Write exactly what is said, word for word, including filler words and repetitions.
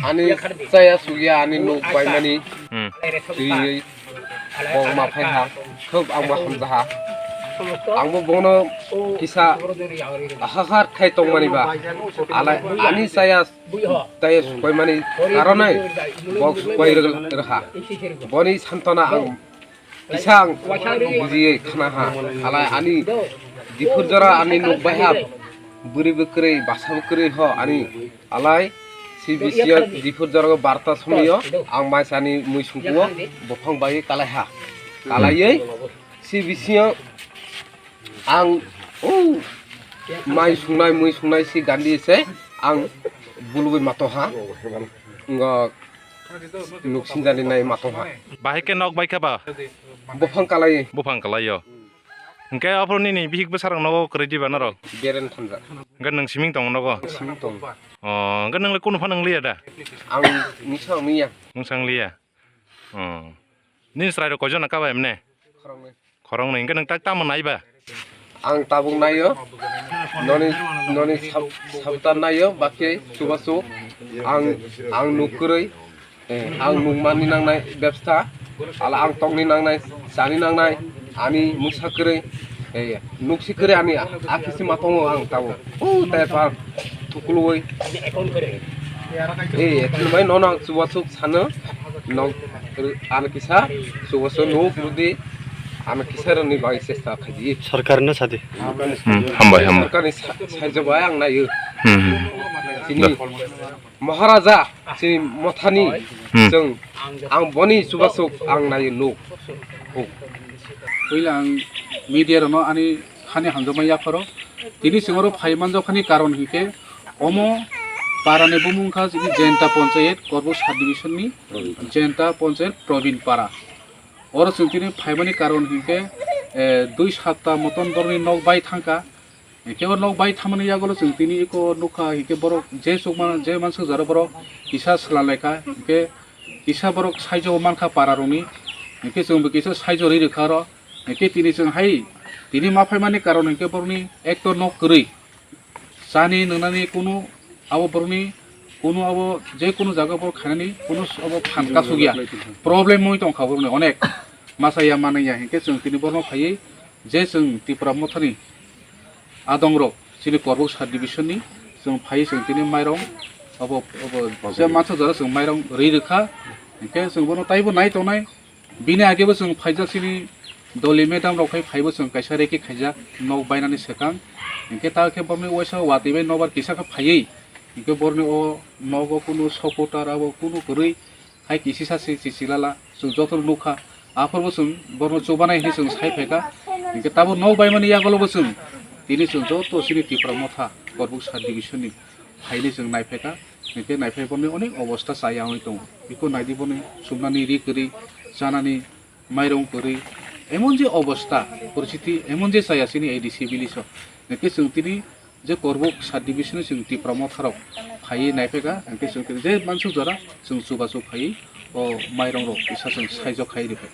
Ani chaya sugya ani nuk baimani Hmm. twiwi bok ma phai ha, khub ang bo hamja ha. Ang bo bono kisa hakhar khai tongmani ba, alai ani chaya, chaya sukaimani karonai bok sukai rwha. Boni santona ang kisa ang bujiye khana ha, alai ani diphur jora ani nuk bai ha, bwrwi bwkrwi basa bwkrwi ho ani alai C B C o diphur jora barta somiyo ang mai sani mui sungkuo buphang bai kalai ha, kalaiye C B C o ang o mai sungnai mui sungnai si gandi se ang bulugwi mato ha, ngo nuk sinjani nai mato ha. Bahai khe nok bai kha ba? Buphang kalai. Buphang kalai yo. Hwnkhe aphuru nini bihik bwsarok nogo kwrwi diba norok? Beren thamjak. Hwnkhe nwng siming tongo nogo? Siming tongo. O, hwnkhe nwng le kunu phano wng liya da? Ang mungsa wng ya. Mungsa wng liya. O. Nini chwrai rok koijon na kaba emne? Khoroknwi. Khoroknwi. Hwnkhe nwng tak tamo nai ba? Ang tabuk naio. Noni, noni sab-, sabta naio, bakhe chubachu. Ang, ang nuk kwrwi. Eh, ang nuk manni nangnai bebsta. Ala ang tongni nangnai, chani nangnai. Ani mungsa kwrwi. Eh, nuk si kwrwi ani, a kisi ma tongo ang tabuk. O, tai pa thukulwi. Eh, thumbai nono ang chubachu sano. Nok, ano kisa, chubachu nuk rwdi. Ano kisa rwni bagwi chesta khaidi. Sorkar no sadi. Hmm, hambai, hambai. Sorkarni sa-, saijo bai ang naio. Hmm, hmm. Chini Maharaja, chini mothani, Hmm. chwng, ang boni chubasuk ang naio nuk. Puila ang media rokno ani hani hamjakma yapharo. Tini chwng oro phai manjakhani karon hinkhe omo parani bumung kha chini Jenta Ponchayat, Korbuk Sub Division ni Jenta Ponchayat Probin Para. Oro chwng tini phaimani karon hinkhe, eh, dui sapta moton borokni nok bai thangkha. Hinkhe o nok bai thangmani yagulo chwng tini eko nukha, hinkhe borok je chukma, je mansuk jora borok kisa swlanlaikha, hinkhe kisa borok saijo mankha para rokni, hinkhe chwngbo kisa saijo rwi rwkha oro. Hinkhe tini chwng hai tini ma phaimani karon hinkhe borokni ekto nok kwrwi. Chani nwngnani kunu abo borokni kunu abo je kunu jaga borok khainani kunu abo phan kasuk ya, problem wngwi tongkha borokni onek masa ya manwi ya, hinkhe chwng tini borokno phaiwi je chwng Tipra Mothani adongrok chini Korbuk Sub Division ni chwng phaiwi chwng tini mairong abo, abo je masa jora chwng mairong rwi rwkha, hinkhe chwng bono taibo nai tongnai. Bini age bo chwng phaijak chini doli madam rok khai phaibo chwng kaisa reki khaijak nok bainani swkang. Hinkhe ta khe borokni waisa watwi bai nobar kisa khe phaiwi hinkhe borokni o nogo kunu supporter abo kunu kwrwi hai kisisa se chichilala chwng jotono nukha. Aphuru bo chwng borokno chubanai hinwi chwng sai phaikha. Hinkhe tabuk nok baimani yagulo bo chwng tini chwng joto chini Tipra Motha Korbuk Sub Division ni phainwi chwng naiphai kha, hinkhe naiphai borokni onek obosta chaya wngwi tongo. Bikho naidi borokni chumnani ri kwrwi, chanani mairung kwrwi, emon je obosta, poristiti emon je chaya chini A D C village o. Hinkhe chwng tini je Korbuk Sub Division ni chwng Tipra Motha rok phaiwi naiphai kha, hinkhe chwng tini je mansuk jora chwng chubachu phaiwi o mairung rok kisa chwng saijak khai rwphai kha.